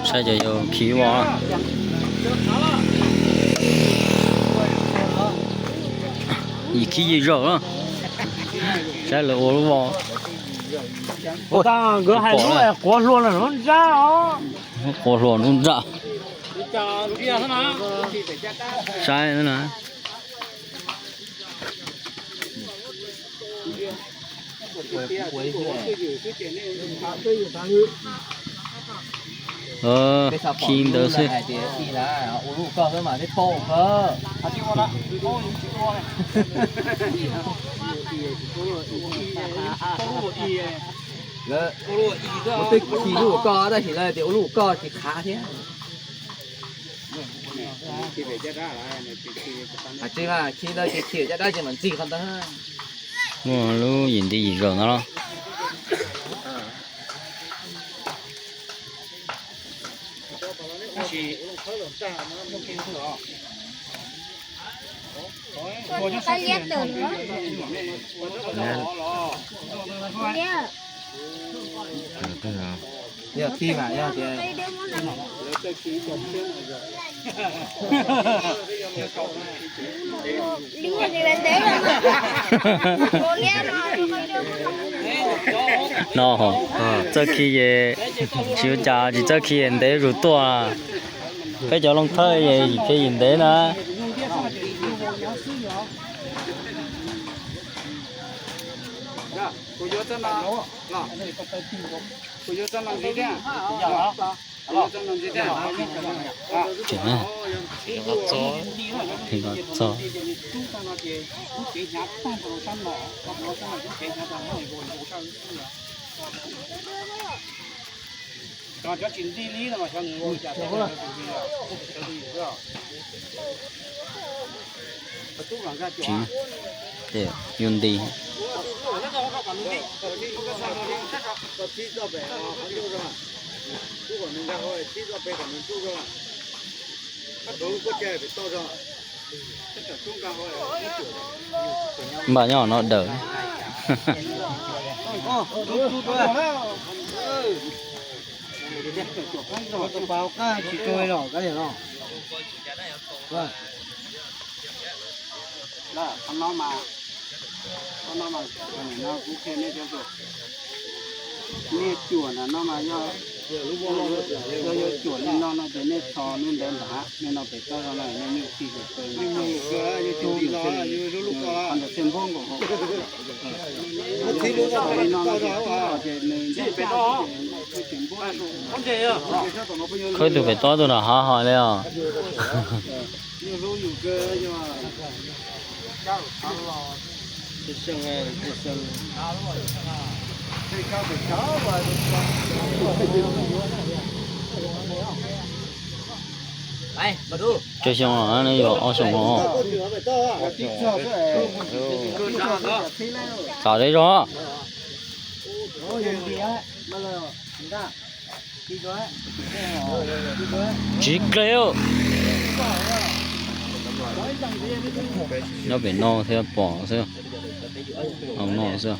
Saib cov yau khi ua. Yim khib yim zaum na. Saib lawv ua lub voj. Nkawd hais lub quav hluas lub ntsaj os. Quav hluas lub ntsaj. Saib na. Khi ntawd xwb. Lawv ua twb khi lub koj tab sis lawv tias ua lub koj tsis qhav thiab. Tsis mas khi ntawd ces khi caj dab ces mam ntxig qhov ntawd. Muaj lub yim nti yim zaum no los. Yog khi mas yog tias no txawj khi ces tsis ua cas, tsis txawj khi ntev zus tuaj. Peb cov Looj Thawj es yim khi yim ntev na. Tso. Yuav nti. Npaj nyob no dawm. Nej cuam ntawm no mas yog, yog yuav cuam li no no ces nej tso lub ntawd nrad, nej no pem toj zog no nej nyuj txig ces pw, qhov ntawd thiaj npog nkaus hauv. Yog tso li no no ces twb los ces nws ntsib pem no ces twb tsis npog. Khawb tus pem toj tuaj nram hav hais li os. Tsawg xyoo los? Nws yuav ob xyoos os. Txav deb zog. Tsiv dle. Nyob pem no thiab pom xwb. Au no xwb.